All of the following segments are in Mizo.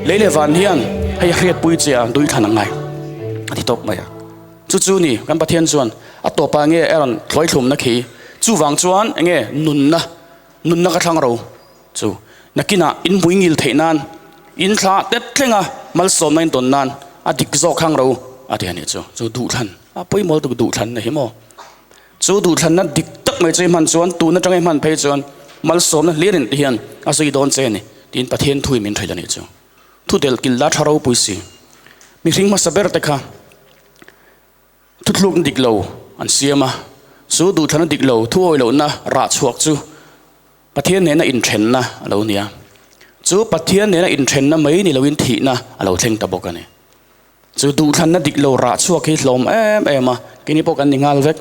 Lei leh van hian hei a hriatpui che a duithlan a ngai a ti tawp mai a. Chu chu ni kan Pathian chuan a tawpah nge a rawn thlawithlumna khi. Chuvang chuan enge nunna, nunna ka thlang ro chu nakinah in hmui ngil theih nan, in thla tet thlenga malsawmna in tawn nan a dik zawk thlang ro a ti a nih chu. Chu duhthlan a pawimawh lutuk duhthlanna hi maw. Chu duhthlanna dik tak mai chu i hman chuan tun atanga i hman phei chuan malsawmna hlir in ti hian a zui dawn che a ni tiin Pathian thu in min hrilh a nih chu. Thu del kil la tha ropui si. Mihring hmasa ber te kha thuthlukna dik lo an siam a, chu duhthlanna dik lo thu awi lohna rah chhuak chu Pathian nena inthenna a lo nia. Chu Pathian nena inthenna mai ni loin thihna a lo thleng ta bawk a ni. Chu duhthlanna dik lo rah chhuak hi hlawm em em a, keini pawh kan ni nghal vek.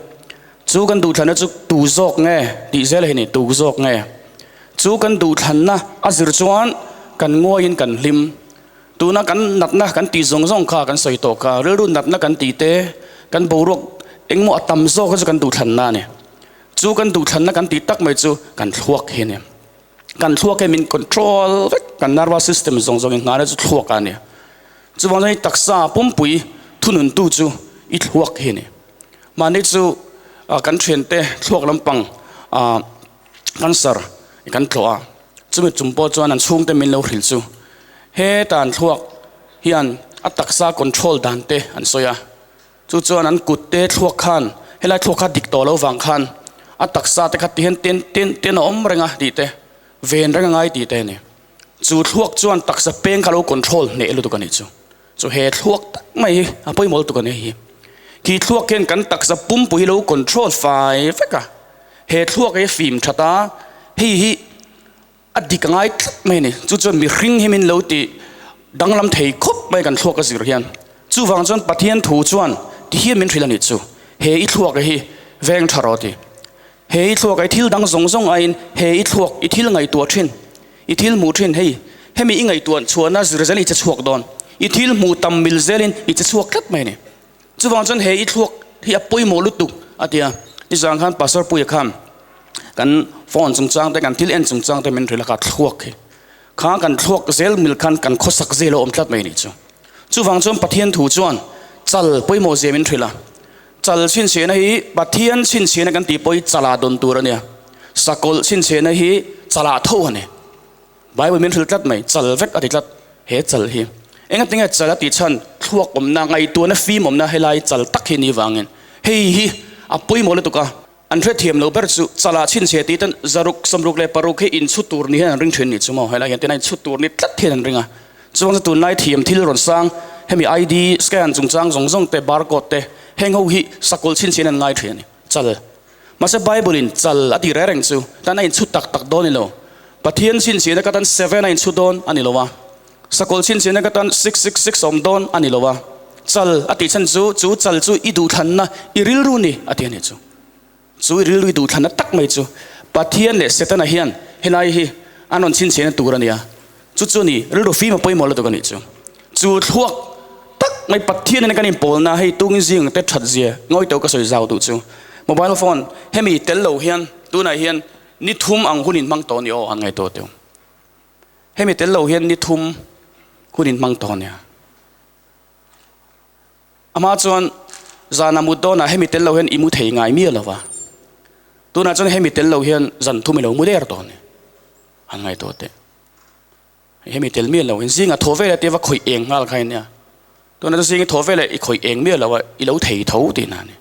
Chu kan duhthlanna chu tu zawk nge tih zel hi ni, tu zawk nge? Chu kan duhthlanna a zir chuan kan nguaiin kan hlim. Tuna kan natna kan tih zawng zawng kha kan sawi tawh kha, rilru natna kan tih te, kan boruak engmaw a tam zawk kha chu kan duhthlanna a ni. Chu kan duhthlanna kan tih tak mai chu kan thluak hi a ni. Kan thluak hi min control vek, kan nervous system zawng zawng in nghahna chu thluak a ni. Chuvang chuan i taksa pumpui thununtu chu i thluak hi a ni. Mahni chu kan thiante thluak lampang cancer kan tlawh a, chumi chung pawh chuan an chhungte min lo hrilh chu heta an thluak hian a taksa control dan te an sawi a. Chu chuan an kut te thluak khan helai thluak kha dik tawh lo vang khan a taksa te kha ti hian ten ten ten a awm reng a tih te, ven reng a ngai tih te a ni. Chu thluak chuan taksa peng kha lo control hneh lutuk a nih chu. Chu he thluak tak mai hi a pawimawh lutuk a ni hi. Khi thluak hian kan taksa pumpui hi lo control fai vek a, he thluak hi a fim that a, hei hi a dik a ngai tlat mai a ni. Chu chuan mihring hi min lo ti danglam thei khawp mai kan thluak a zir hian. Chuvang chuan Pathian thu chuan ti hian min hrilh a nih chu, he i thluak hi veng tha rawh ti. He i thluak i thil dang zawng zawng aiin he i thluak i thil ngaihtuah thin, i thil hmuh thin hei hemi i ngaihtuah chhuahna zir zelin i che chhuak dawn, i thil hmuh tam mil zelin i che chhuak tlat mai a ni. Chuvang chuan he i thluak hi a pawimawh lutuk a ti a, nizan khan Pastor Puia khan kan phone chungchang te kan thil en chungchang te min hrilh a kha thluak hi kha kan thluak zel mil khan kan khawsak zel a awm tlat mai a nih chu. Chuvang chuan Pathian thu chuan chal pawimawh zia min hrilh a, chal chhinchhiahna hi Pathian chhinchhiahna kan tih pawh hi chalah dawn tur a nia, sakawlh chhinchhiahna hi chalah tho a ni. Bible min hrilh tlat mai, chal vek a ti tlat he chal hi. Engatinge chal a tih chhan thluak awmna, ngaihtuahna fim awmna helai chal tak hi ni vangin hei hi a pawimawh lutuk a, an hrethiam lo ber chu chalah chhinchhiah tih ten zaruk, sawmruk leh paruk hi inchhut tur ni hian an ring thin nih chu maw, helai hian tin a inchhut tur ni tlat hian an ring a, chuan chu tunlai thiam thil rawn sang hemi ID scan chungchang zawng zawng te barcode te heng ho hi sakawlh chhinchhiah in an ngai thin a ni, chal. Mahse Bible in chal a tih reng reng chu tan a inchhut tak tak dawn ni lo. Pathian chhinchhiahna ka tan seven a inchhut dawn a ni lo a. Sakawlh chhinchhiahna ka tan 666 a awm dawn a ni lo a. Chal a tih chhan chu chu chal chu i duhthlanna i rilru ni a ti a ni chu. Chu i rilru i duhthlanna tak mai chu Pathian leh Setana hian helai hi an rawn chhinchhiahna tur a nia. Chu chu ni rilru fim a pawimawh lutuk a nih chu. Chu thluak tak mai Pathian in kan inpawlna hei tungin zing te that zia ngawi tawh ka sawi zau duh chu. Mobile phone hemi tel lo hian tunah hian ni thum ang hun in hmang tawh ni aw an ngaih tawh teu. Hemi tel lo hian ni thum hun in hmang tawh nia. Amah chuan zana mut dawnah hemi tel lo hian i mu thei ngai miah lova. Tunah chuan hemi tel lo hian zan thum i lo mu der tawh ni. An ngaihtuah teh. Hemi tel miah lo in zinga thaw veleh te va khawih eng nghal kha nia. Tuna chu zinga thaw veleh i khawih eng miah lo a, i lo thei tho tih na ni.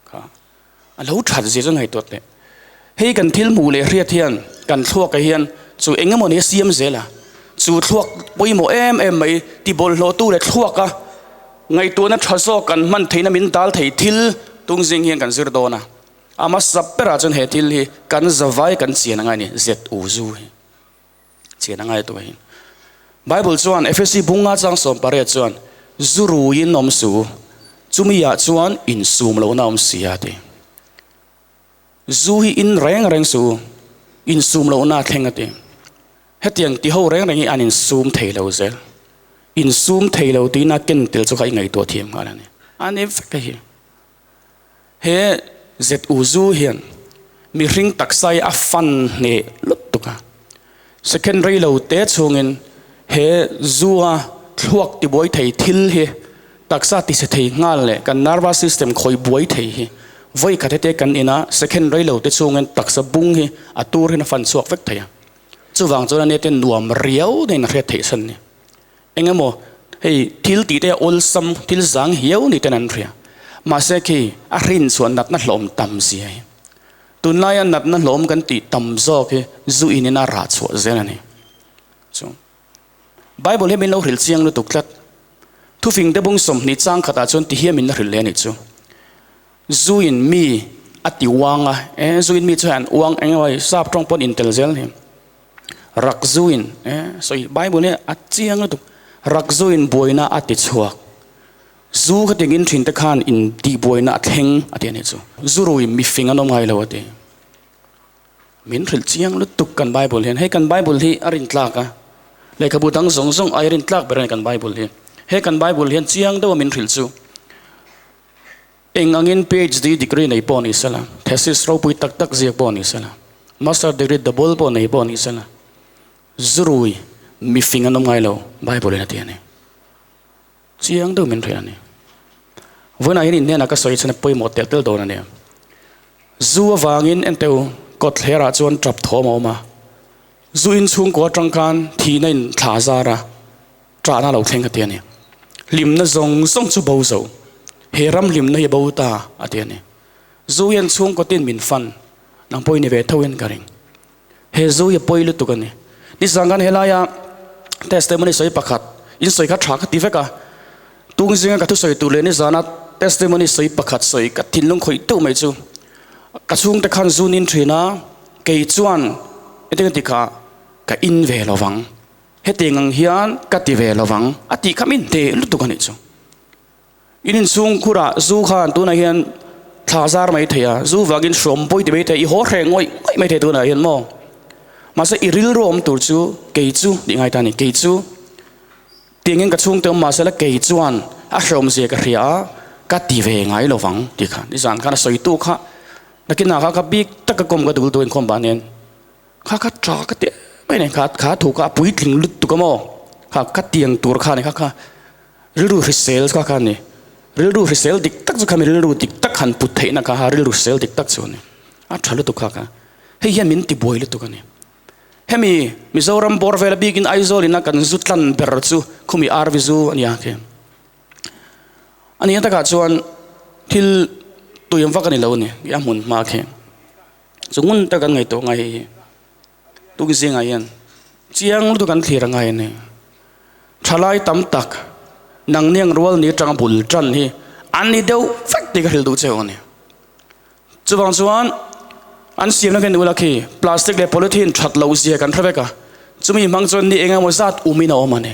Kha a lo that zia chu ngaihtuah teh. Hei kan thil hmuh leh hriat hian kan thluak ah hian chu eng emaw ni a siam zel a. Chu thluak pawimawh em em mai ti bawlhhlawh tu leh thluak a ngaihtuahna tha zawk kan hman theihna min dal thei thil tung zing hian kan zir dawn a. A hmasa berah chuan he thil hi kan zavai kan chian angai a ni, zet u zu hi chian angai tu hi. Bible chuan Efesi bunga chang 18 chuan zu ruiin awm su, chumi ah chuan insum lohna awm si a ti. Zu hi in reng reng su, insum lohna a thleng a ti. Hetiang ti ho reng reng hi an insum thei lo zel. Insum thei lo tiin a ken tel chu kha i ngaihtuah thiam nghal a ni. A ni vek a hi. He ZU zu hian mihring taksa hi a fan hneh lutuk a, second rei lo te chhungin He zua thluak tibuai thei thil hi taksa tise thei nghal leh kan nervous system khawi buai thei hi vawi khat hete kan ina second rei lo te chungin taksa bung hi a tur hian a fan chhuak vek thei a. Chuvang chuan ania te nuam riau nen a hriat theih san ni. Eng emaw hei thil tih te awlsam thil zang hiau ni ten an hria. Mahse khi a hrin chhuah natna hlawm tam zia hi. Tunlaia natna hlawm kan tih tam zawk hi zu in in a rah chhuah zel a ni. Chu Bible hi min lo hrilh chiang lutuk tlat. Thufing te bung 20 chang khatah chuan ti hian min la hrilh leh a nih chu. Zu in mi a ti uang a, e zu in mi chu hei an uang eng emaw hei sap tawng pawn intel zel hi. Rak zu in e sawi Bible hi a chiang lutuk. Rak zu in buaina a ti chhuak. Zu kha tingin thin te khan in tih buaina a thleng a ti a nih chu. Zu rui mifing an awm ngai lo a ti. Min hrilh chiang lutuk kan Bible hian. Hei kan Bible hi a rintlak a, lehkhabu dang zawng zawng ai rintlak ber a ni kan Bible hi. He kan Bible hian chiang deuha min hrilh chu eng angin PhD degree nei pawh ni sela, thesis ropui tak tak ziak pawh ni sela, master degree double pawh nei pawh ni sela, zurui mifing an awm ngai lo Bible in a ti a ni. Chiang deuh min hrilh a ni. Vawiinah hian inhnenah ka sawi chuan a pawimawh telh telh dawn a nia. Zu avangin enteu kawtthlerah chuan tap thawm a awm a. Zu in chhungkaw atang khan thihna in thla zar a, ṭahna lo thleng a ti a ni. Hlimna zawng zawng chu bo zo. He ram hlimna hi a bo ta a ti a ni. Zu hian chhungkaw tin min fan, nang pawh i ni ve tho in ka ring. He zu hi a pawi lutuk a ni. Nizan khan helaia testimony sawi pakhat in sawi kha tha ka ti vek a. Tung zinga ka thusawi tur leh nizana testimony sawi pakhat sawi ka thinlung khawih deuh mai chu ka chhungte khan zu nin thin a, kei chuan hetiang ti kha ka in ve lo vang, hetiang ang hian ka ti ve lo vang a tih kha min teh lutuk a nih chu. In inchhung khurah zu khan tunah hian thla zar mai thei a, zu vangin hrawm pawi ti mai thei, i haw hreh ngawih ngawih mai thei tunah hian maw? Mahse i rilru awm tur chu kei chu tih ngai ta a ni, kei chu tiangin ka chhungte awm mahse la kei chuan a hreawm zia ka hria a, ka ti ve ngai lo vang tih kha nizan khan a sawitu kha nakinah kha ka bik taka kawm ka dul duhin khawm bah nen kha kha tha ka ti mai nen kha kha thu kha a puitling lutuk a maw kha ka tiang tur kha ni kha kha. Rilru hrisel kha kha a ni. Rilru hrisel dik tak chu khami rilru dik tak han put theihna kha ha rilru hrisel dik tak chu a ni. A tha lutuk kha kha. Hei hian min tibuai lutuk a ni. Hemi Mizoram bawr vela bikin Aizawl ina kan zu tlan ber chu khumi RV zu a nia khi. A nih takah chuan thil tuiam vak a ni lo a ni a hmun hma khi. Chu ngun tak kan ngaihtuah ngai hei hi. Tuk zingah hian chiang lutuk an thlir a ngai a ni. Thalai tam tak nangniang rual ni atanga bul tan hi an ni deuh vek tih ka hrilh duh cheu a ni. Chuvang chuan an siamna kha ni ula khi plastic leh polythene that loh zia kan hre vek a, chumi hmang chuan ni eng emaw zat umin a awm a ni.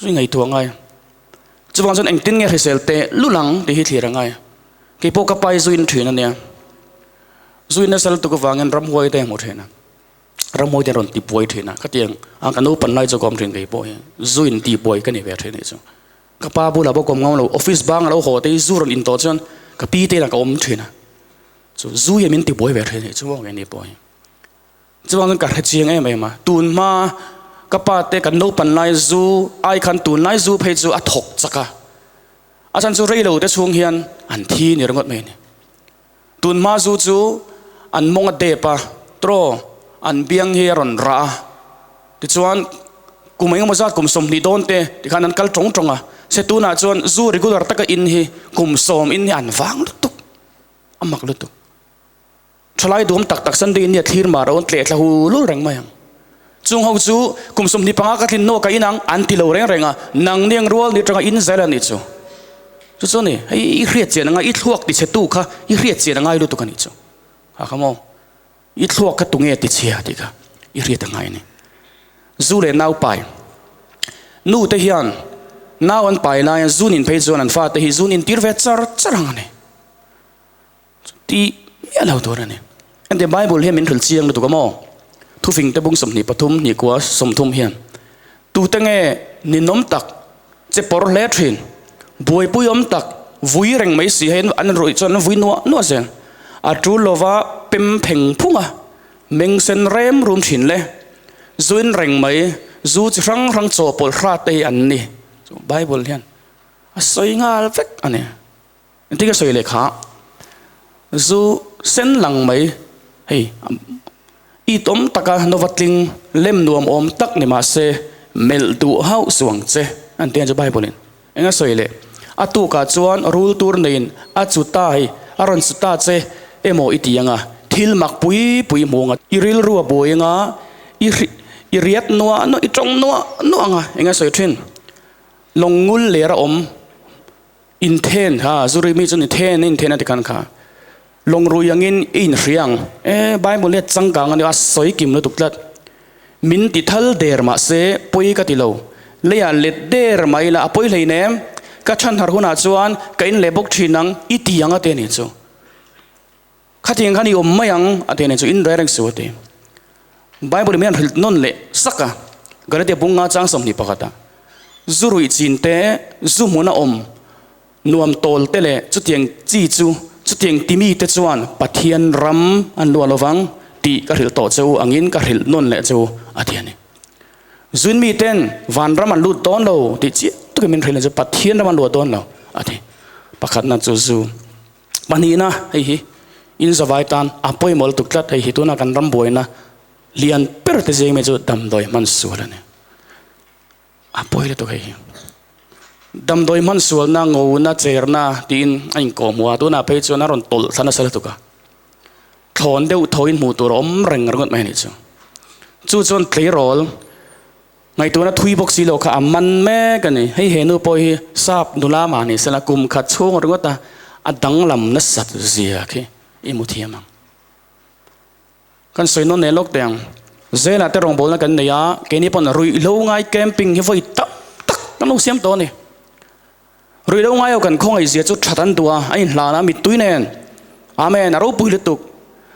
Zui ngaihtuah ngai. Chuvang chuan engtin nge hrisel teh lul ang tih hi thlir a ngai. Keipawh ka pai zuin thin a nia. Zui nasa lutuk avangin ramhuai te a hmu thin a. Ramhuai te a rawn tibuai thin a. Khatiang a ka naupan lai chu ka awm thin keipawh hi. Zuin tibuai ka ni ve thin anih chu. Ka pa bulah pawh ka awm ngam lo. Office bang a lo haw te hi zu rawn intawh chuan ka pi te inah ka awm thin a. Chu zui a min tibuai ve thin anih chu maw keini pawh hi. Chuan ka hre chiang em em a, tun hma ka pa te kan naupan lai zu ai khan tun lai zu phei chu a thawk chak a, a chhan chu rei lo te chhung hian an thi ni ringawt mai a ni. Tun hma zu chu an mawng a dep a, traw an biang hi a rawn rah a, tichuan kum engemaw zat kum 20 dawn te tikhan an kal tawng tawng a, se tunah chuan zu regular taka in hi kum sawm in hi an vang lutuk, a mak lutuk. Thalai duam tak tak Sunday nia thlir mah rawn tleh thla hu lul reng mai ang. Chung ho chu kum 25 ka tlin nawk a inang an ti lo reng reng a, nang niang rual ni atanga in zel a nih chu. Chu chu a ni, hei i hriat chian anga i thluak ti chhe tu kha i hriat chian a ngai lutuk a nih chu. Ha kha maw? I thluak kha tunge ti chhia tih kha i hriat a ngai a ni. Zu leh nau pai. Nu te hian nau an pai laia zun in phei chuan an fate hi zun intir ve char char ang a ni. Tih miah lo tur a ni. Ente Bible hian min hrilh chiang lutuk a maw? Thufing te bung 23 hnih kua 30 hian tute nge ninawm tak che pawr hle thin, buaipui awm tak, vui reng mai si hei an ruih chuan an vui nuah nuah zel. A tul lova pem pheng phung a, meng sen rem rum thin le. zu in reng mai, zu chi hrang hrang chawhpawlh hrat te hi an ni. Chu Bible hian a sawi nghal vek a ni. Engtin ka sawi leh kha? Zu sen lang mai hei it awm taka nova tling lem nuam awm tak ni mah se melh duh hauh suh ang che an ti a chu Bible in. Eng a sawi leh? A tukah chuan rul tur neiin a chu ta hei a rawn chu ta che emaw i ti ang a, thil mak pui pui hmu ang a, i rilru a buai ang a, i i riat nuah nuah i tawng nuah nuah ang a, eng a sawi thin? Lawngngul ler a awm Inthen kha, zuri mi chuan inthen a inthen a ti khan kha. Lawngrui angin i inhria ang. E, Bible hi a changkang a nia, a sawi kim lutuk tlat. Min ti thal der mah se, pawi ka ti lo. Leiah let der mah ila, a pawi hleinem. Ka chhan har hunah chuan ka in leh bawk thin ang, i ti ang a ti a nih chu. Khatiang khan i awm mai ang a ti a nih chu, in reng reng suh a ti. Bible in min han hrilh nawn leh sak a, Galatia bunga chang 21 ah, Zu ruih chin te, zu hmun a awm nuam tawl te leh chutiang chi chu chutiang timi te chuan Pathian ram an luah lovang tih ka hrilh tawh che u angin ka hrilh nawn leh che u a ti a ni. Zuin mi ten vanram an lut dawn lo tih chiah takin min hrilh a ni chu Pathian ram an luah dawn lo a ti. Pakhatna chu zu. Pahnihna, hei hi in zavai tan a pawimawh lutuk tlat, hei hi tuna kan ram buaina lian ber te zing mai chu damdawi hman sual a ni. A pawi lutuk hei hi. Damdawi hman sualna, ngona, cherna tiin a inkawhhmuh a, tunah phei chuan a rawn tawlh thla nasa lutuk a. Thlawn deuh thawiin hmuh tur a awm reng ringawt mai a nih chu. Chu chuan tleirawl Ngaihtuahna thui bawk si lo kha a man mek a ni. Hei he nu pawh hi sap nula mah ni sela kum khat chhung ringawt a, a danglam nasat zia khi i hmu thiam ang. Kan sawi nawn leh lawk teh ang. Zelah te rawngbawlna kan nei a, keini pawn ruihhlo ngai camping hi vawi tam tak kan lo siam tawh a ni. Ruihhlo ngai ho kan khawngaih zia chu that an duh a, a inhlan a mittui nen. Amen, a ropui lutuk.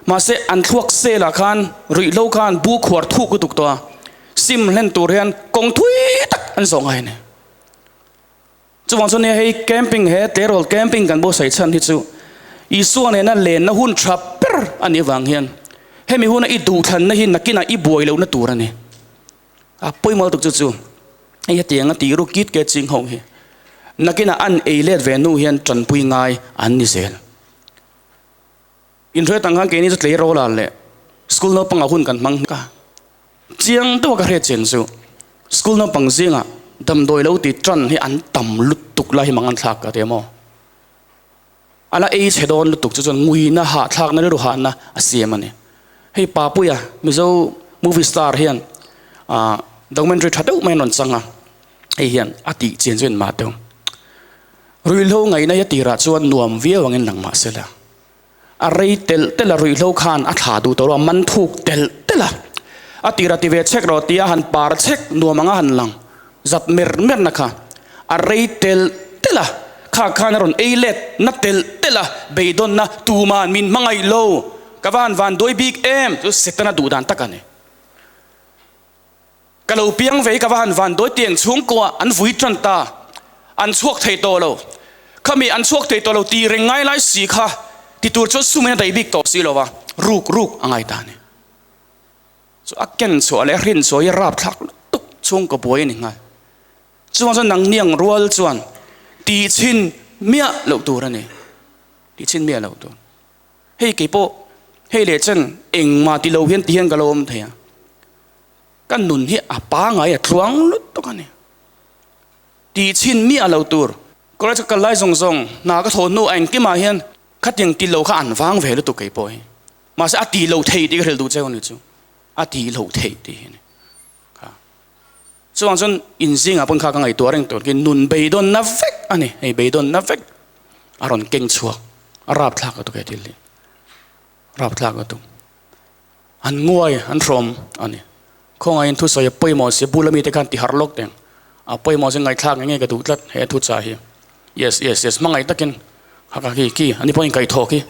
Mahse an thluak sel ah khan ruihhlo khan bu khuar thuk lutuk tawh a, sim hlen tur hian kawng thui tak an zawh ngai a ni. Chuvang chuan nia hei camping he tleirawl camping kan buatsaih chhan hi chu Isua nena lenna hun tha ber a nih avang hian hemi huna i duhthlanna hi nakinah i buai lohna tur a ni. A pawimawh lutuk chu chu hei hetiang a tih ruk kit ke ching ho hi nakinah an ei let ve hnu hian tanpui ngai an ni zel. Inhruai tang khan keini chu tleirawl ah leh school naupangah hun kan hmang hnek a, chiang deuh a ka hriat chian chu school naupang zingah damdawi lo ti tan hi an tam lutuk lai hi mang an thlak ka ti a maw. A la ei chhe dawn lutuk chu chuan nguina hahthlakna rilru hahna a siam a ni. Hei Papuia Mizo movie star hian ah documentary tha deuh mai an rawn chang a, hei hian a tih chian chu engmah deuh. Ruihhlo ngaihna hi a tirah chuan nuam viau angin lang mah sela, a rei telh telh a ruihhlo khan a thla duh tawh lo a man thuk telh telh a, a tirah ti ve chhek rawh tia han par chhek nuam anga han lang zat mer mer na kha a rei telh telh a, kha khan a rawn ei let na telh telh a, beidawnna tuman min hmangaih lo ka van van duai bik em chu Setana duh dan tak a ni. Ka lo piang ve hi ka va han van dawi tiang chhungkaw ah an vui tan ta, an chhuak thei tawh lo. Khami an chhuak thei tawh lo tih reng ngai lai si kha ti tur chuan sum in a daih bik tawh si lo va, ruk ruk a ngai ta a ni. Chu a ken chhuah leh a hrin chhuah hi a rapthlak lutuk chhungkaw buai a ni nghal. Chuvang chuan nang niang rual chuan tih chhin miah loh tur a ni, tih chhin miah loh tur. Hei keipawh hei leh chen engmah ti lo hian ti hian ka lo awm thei a. Ka nun hi a pangai a tluang lutuk a ni. Tih chhin miah lo tur. College ka kal lai zawng zawng hna ka thawh hnu a engkimah hian khatiang ti lo kha an vang ve lutuk kei pawh hi. Mahse a tih loh theih tih ka hrilh duh cheu a ni chu. A tih loh theih tih hi a ni. Kha. Chuvang chuan inzingah pawn kha ka ngaihtuah reng tur khi nun beidawnna vek a ni. Hei beidawnna vek a rawn keng chhuak a rapthlak lutuk he thil hi. Rapthlak lutuk. An nguai, an hrawm a ni. Khawngaihin thusawi a pawimawh si, bula mite khan ti harh lawk teng. A pawimawh chu ngaihthlak nge nge ka duh tlat he thuchah hi. Yes, yes, yes, hmangaih takin ha ka khi, khi, ani pawhin kaihthawh khi.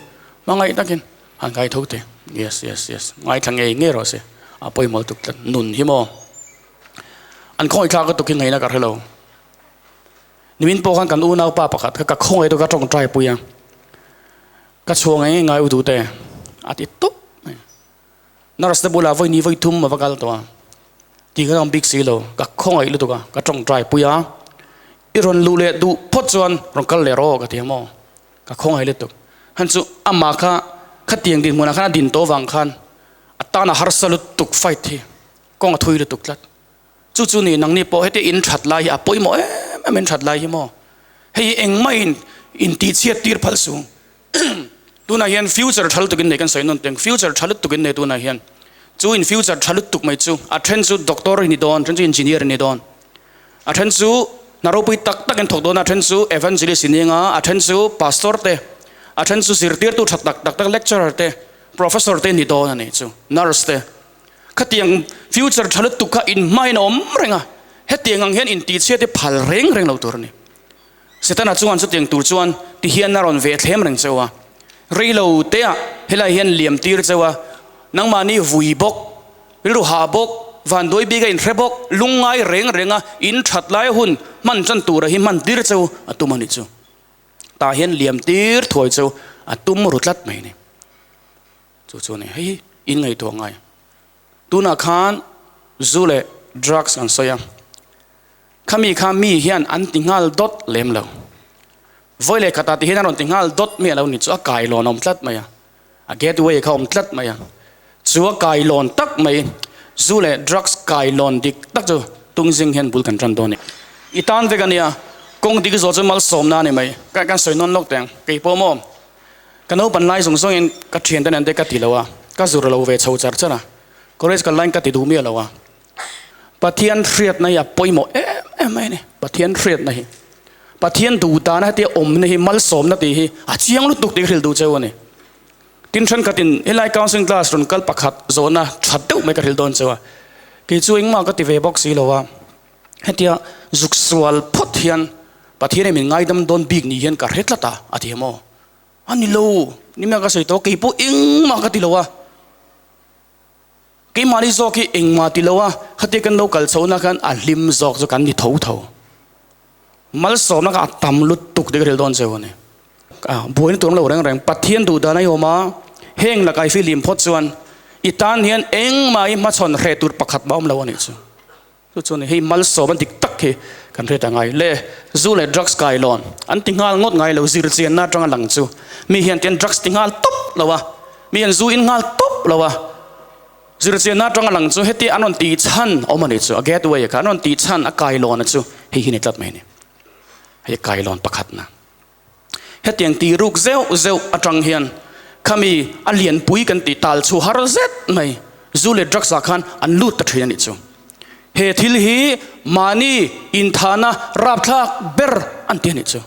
Hmangaih takin han kaitho teh. Yes, yes, yes, ngaithla ngei ngei rawh se. A pawimawh lutuk tlat. Nun hi maw? An khawngaihthlak lutuk hi ngaihna ka hre lo. Nimin pawh khan kan unaupa pakhat kha ka khawngaih deuh ka tawngtai pui a. Ka chhuah ngei ngei ngai u duhte a ti tawp mai. Nurse te bulah vawi ni vawi thum a va kal tawh a. Ti ka ngam bik si lo, ka khawngaih lutuk a, ka tawngtai pui a, i rawn luh leh duh phawt chuan rawn kal leh rawh ka ti a maw, ka khawngaih lutuk. Han chu amah kha khatiang dinhmunah khan a din tawh vang khan a tan a harsa lutuk fight hi kawng a thui lutuk tlat. Chu chu ni nangni pawh heti in that lai hi a pawimawh em em in that lai hi maw, hei hi engmah in intihchhiat tir phal suh. Tunah hian future tha lutuk in nei kan sawi nawn teng, future tha lutuk in nei tunah hian. Chu in future tha lutuk mai chu a then chu doctor i ni dawn, a then chu engineer i ni dawn, a then chu hna ropui tak tak in thawk dawn a, a then chu evangelist i ni anga, a then chu pastor te, a then chu zirtirtu tha tak tak tak lecturer te, professor te i ni dawn a ni chu, nurse te. Khatiang future tha lutuk kha in hmain a awm reng a, hetiang ang hian intihchhiat hi phal reng reng lo tur a ni. Setana chuan chutiang tur chuan ti hian a rawn ve thlem reng cheu a, reilo teah helai hian liam tir cheu a, nangmahni vui bawk, rilru hah bawk, vanduai bik a inhre bawk, lungngai reng reng a in that lai hun hman tan tura hi hman tir cheu a tum a nih chu. Tah hian liam tir thuai cheu a tum ru tlat mai a ni. Chu chu a ni. Hei hi in ngaihtuah ngai. Tunah khan zu leh drugs an sawi a. Khami kha mi hian an ti nghal dawt lem lo. Vawi leh khatah ti hian a rawn ti nghal dawt mai a lo ni chu a kailawn a awm tlat mai a, a gateway kha a awm tlat mai a. Chu a kailawn tak mai, zu leh drugs kailawn dik tak chu tungzing hian bul kan tan dawn a ni. I tan vek a nia, kawng dik zawh chu malsawmna a ni mai. Ka kan sawi nawn lawk teh ang, kei pawh maw ka naupan lai zawng zawngin ka thiante nen te ka ti lo a, ka zur lo ve chho char char a, college kal laiin ka ti duh miah lo a. Pathian hriatna hi a pawimawh em em mai a ni. Pathian hriatna hi. Pathian duh dana hetia awmna hi malsawmna tih hi a chiang lutuk tih ka hrilh duh cheu a ni. Tin thenkhatin helai counselling class rawn kal pakhat zawhna tha deuh mai ka hrilh dawn cheu a. Kei chu engmah ka ti ve bawk si lo a. Hetia zuk sual phawt hian Pathian hi min ngaidam dawn bik ni hian ka hre tlat a, a ti em aw? A ni lo, nimah ka sawi tawh a, kei pawh engmah ka ti lo a. Keimahni zawk hi engmah ti lo a, khatia kan lo kal chhohna khan a hlim zawk chu kan ni tho tho. Malsawmna kha a tam lutuk tih ka hrilh dawn cheu a ni. Buaina tur awm lo reng reng, Pathian duh dan a awm a, heng lakah i fihlim phawt chuan i tan hian engmah hi hmachhawn hreh tur pakhat mah awm lo a nih chu. Chu chu a ni, hei malsawmna dik tak hi kan hriat a ngai. Le zu leh drugs kailawn an ti nghal ngawt ngai lo, zirchianna atanga lang chu mi hian tian drugs ti nghal tawp lo a, mi hian zu in nghal tawp lo a, zirchianna atanga lang chu heti an rawn tih chhan awm a nih chu, a gateway kha an rawn tih chhan a kailawn chu hei hi ni tlat mai a ni. Hei kailawn pakhatna. Hetiang tih ruk zeuh zeuh atang hian khami a lianpui kan tih tal chu har zet mai zu leh drugs ah khan an lut ta thin a nih chu. He thil hi mahni inthahna rapthlak ber an ti a nih chu.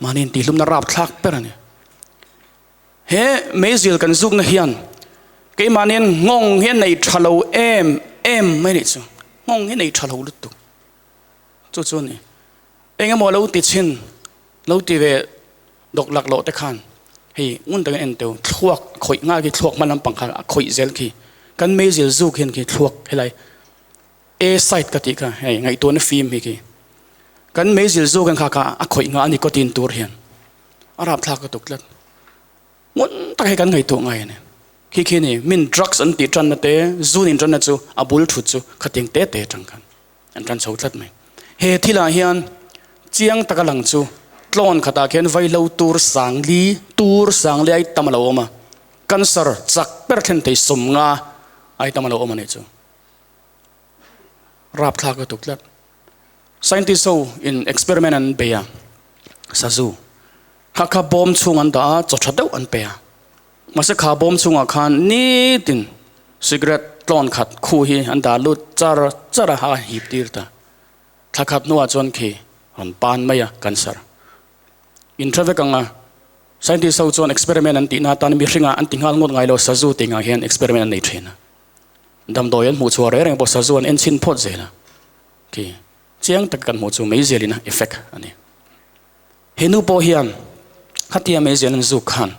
Mahni intihlumna rapthlak ber a ni. He meizil kan zukna hian keimahnian nghawng hi a nei tha lo em em mai a nih chu. Nghawng hi a nei tha lo lutuk. Chu chu a ni. Eng emaw lo ti chhin, lo ti ve dawk lak loh te khan hei ngun takin en teu, thluak a khawih nghal khi thluak hma lampang khan a khawih zel khi. Kan meizil zuk hian khi thluak helai A side ka tih kha hei ngaihtuahna fim hi khi. Kan meizil zuk hian kha kha a khawih nghal a ni kawtin tur hian a rapthlak lutuk tlat. Ngun tak hei kan ngaihtuah ngai a ni. Khi khi ni min drugs an tih tanna te, zu nin tanna chu a bul thut chu khatiang te te atang khan. An tan chho tlat mai. He thilah hian chiang taka lang chu tlawn khatah khian vaihlo tur sangli tur sangli ai tam a lo awm a, cancer chak ber thlen thei 50 ai tam a lo awm a nih chu. Rapthlak lutuk tlat. Scientist ho in experiment an bei a, sazu kha kha bawm chhung an dah a, chaw tha deuh an pe a. Mahse kha bawm chhungah khan nitin cigarette tlawn khat khu hi an dah lut char char a, a hip tir ta. Thla khat hnuah chuan khi rawn pan mai a, cancer. In hre vek ang a, scientist ho chuan experiment an tihna atan mihringah an ti nghal ngawt ngai lo, sazu tih ngah hian experiment an nei thin a. Damdawi an hmuh chhuah reng reng pawh sazu an en chhin phawt zel a. Khi chiang taka kan hmuh chu meizialin a effect a ni. He nu pawh hian khatia meizial an zuk khan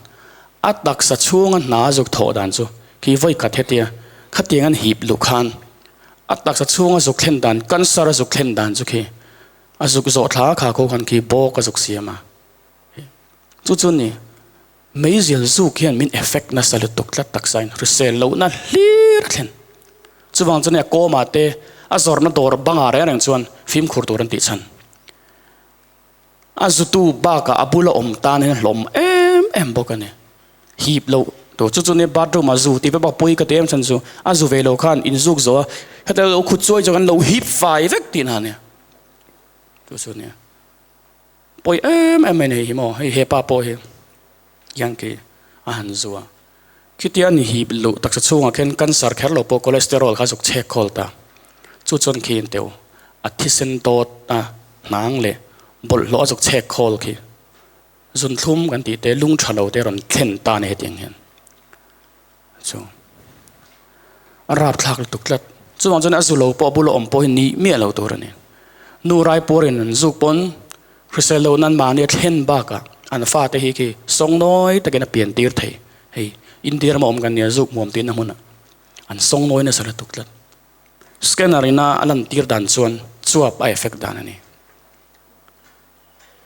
a taksa chhunga hna a zuk thawh dan chu khi vawi khat hetia khatiang an hip luh khan a taksa chhunga zuk thlen dan cancer a zuk thlen dan chu khi a zuk zawh thla kha kho khan khi bawk a zuk siam a. Chu chu ni meizial zuk hian min effect nasa lutuk tlat taksa in hrisel lohna hlir a thlen. Chuvang chuan a kawmah te a zawrhna dawr bangah reng reng chuan fimkhur tur an tih chhan. A zutu bakah a bula awm tan hian hlawm em em bawk a ni. Hip loh tur chu chu nia bathroom ah zu tih vek bak pawi ka ti em chhan chu a zu ve lo khan inzuk zawh a heta lo khut chuai chuan kan lo hip fai vek tihna a nia. Chu chu nia pawi em em mai a ni hei hi maw hei hepa pawh hi hian khi a han zu a. Khitia ni hip luh taksa chhungah khian cancer kher lo pawh cholesterol kha zuk chhek khawl ta. Chu chuan khi in teuh a thisen dawt a hnang leh bawlhhlawh a zuk chhek khawl khi zunthlum kan tih te lung tha lo te rawn thlen ta a ni hetiang hian. Chu a rapthlak lutuk tlat. Chuvang chuan a zu lo pawh a bula awm pawh hi ni miah lo tur a ni. Nu Raipurin an zuk pawn Hrisel lo nan mahni a thlen bakah an fate hi khi sawngnawi takin a pian tir thei. Hei India rama awm kan nia zuk hmuam tihna hmunah an sawngnawi nasa lutuk tlat. Scanner ina a lan tir dan chuan chuap a effect dan a ni.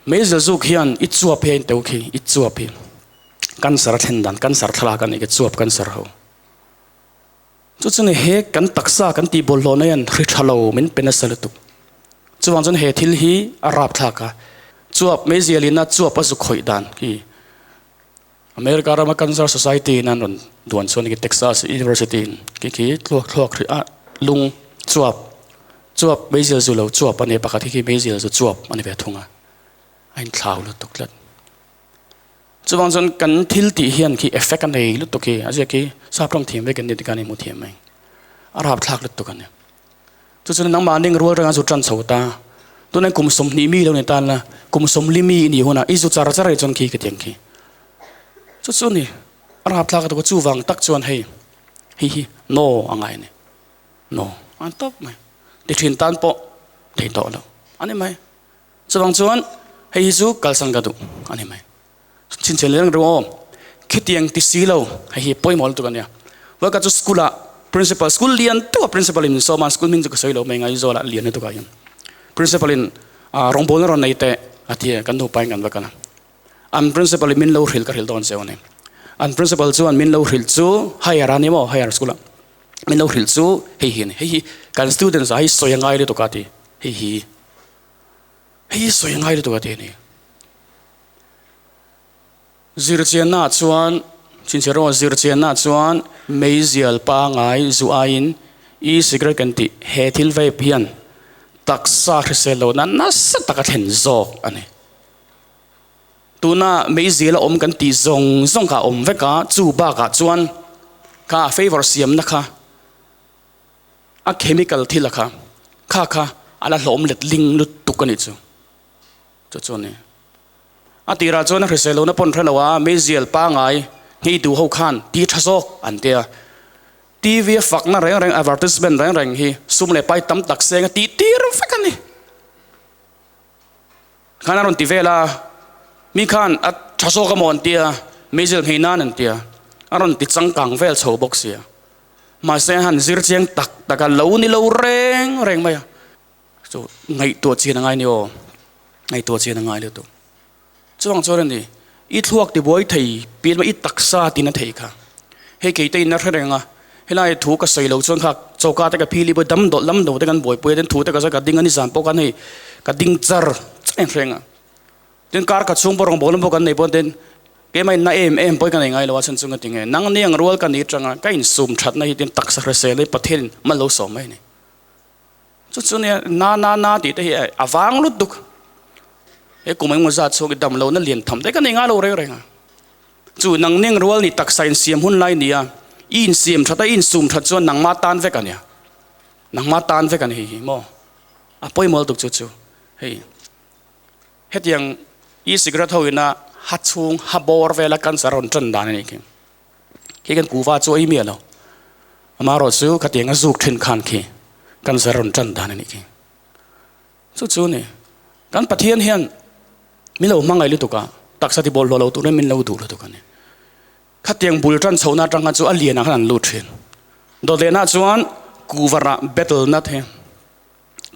Meizel zuk hian i chuap hi a inteu khi, i chuap hi cancer a thlen dan, cancer thlalak a nih khi chuap cancer ho. Chu chu ni he kan taksa kan tih bawlhhlawhna hian hri tha lo min pe nasa lutuk. Chuvang chuan he thil hi a rapthlak a, chuap meizial ina chuap a zu khawih dan khi America rama Cancer Society in an rawn duan chuan khi Texas University in khi khi thluak thluak hrih a lung chuap chuap meizial zu lo chuap a nia pakhat hi khi meizial zu chuap a ni ve thung a, a inthlau lutuk tlat. Chuvang chuan kan thil tih hian khi effect a nei lutuk hi a ziak hi sap tawng thiam vek an ni tikhan i hmu thiam mai. A rapthlak lutuk a ni. Chu chuan nangmah ning rual reng a zu tan chho ta. Tunah kum 20 mi lo ni tan la, kum 40 mi i nih hunah i zu char char ai chuan khi ka tiang khi. Chu chu ni a rapthlak lutuk a chuvang tak chuan hei hei hi no a ngai a ni. No an tawp mai. Ti thin tan pawh thei tawh lo a ni mai. Chuvang chuan hei hi chu kalsan ka duh a ni mai. Chhinchhiah leh reng reng aw, khitiang ti si lo hei hi pawimawh lutuk a nia. Vawikhat chu school ah principal, school lian deuh a principal in min sawm a, school hming chu ka sawi lo mai Ngaizawl ah lian lutuk ah hian. Principal in rawngbawlna rawn nei teh a ti a, kan nupa in kan va kal a. An principal in min lo hrilh ka hrilh dawn che u a ni. An principal chuan min lo hrilh chu higher a ni maw, higher school ah min lo hrilh chu hei hi a ni. Hei hi kan students ah hei sawi a ngai lutuk a ti, hei hi. Hei hi sawi ngai lutuk a ti a ni. Zirchianna ah chuan, Chinchero zirchianna ah chuan meizial pangai zu aiin e-cigarette kan tih he thil vape hian taksa hrisel lohna nasa taka thlen zawk a ni. Tuna meizial a awm kan tih zawng zawng kha a awm vek a, chu bakah chuan kha favour siamna kha A chemical thil a kha, kha kha a la hlawm let ling lutuk a nih chu. Chu chu a ni. A tirah chuan a hrisel lohna pawn hre lo a, meizial pangai nghei duh ho khan ti tha zawk an ti a. TV a fakna reng reng advertisement reng reng hi sum leh pai tam tak seng a tih tir vek a ni. Khan a rawn ti vel a, mi khan a tha zawk a maw an ti a, meizial nghei nan an ti a, a rawn ti changkang vel chho bawk sia. Mahse han zir chiang tak tak a lo ni lo reng reng mai a, chu ngaihtuah chian a ngai ni aw, ngaihtuah chian a ngai lutuk. Chuvang chuan a ni, i thluak tibuai thei pian mai i taksa tin a thei kha. Hei kei te in a hre reng a, helai thu ka sawi lo chuan kha choka te ka phili pawh dam dawlh lam do te kan buaipui a, tin thu te ka sawi ka ding a nizan pawh khan hei ka ding char char in hreng a. Tin kar khat chhung pawh rawngbawlna pawh kan nei pawh tin keimah in na em em pawh hi ka nei ngai lo a chhan chu nga tinge nang ni ang rual ka ni atanga ka insum thatna hi tin taksa hrisel hi Pathian in mal lo sawm mai a ni. Chu chu nia na na na tih te hi a vang lutuk he kum engemaw zat chhuak i dam lohna lian tham te ka nei ngai lo reng reng a. Chu nang ni ang rual ni taksa insiam hun lai nia i insiam that a i insum that chuan nangma tan vek a nia nangma tan vek a ni hei hi maw a pawimawh lutuk chu chu hei. Hetiang e-cigarette ho ina ha chhung ha bawr vela cancer a rawn tan dan a nih khi. Khi kan kuhva chu a ei miah lo. Amaherawh chu khatiang a zuk thin khan khi cancer a rawn tan dan a nih khi. Chu chu a ni. Kan Pathian hian min lo hmangaih lutuk a, taksa ti bawlhhlawh lo turin min lo duh lutuk a ni. Khatiang bul tan chhohna atang khan chu a lianah khan an lut thin. Dawtlehna chuan kuhvarah battle nut hi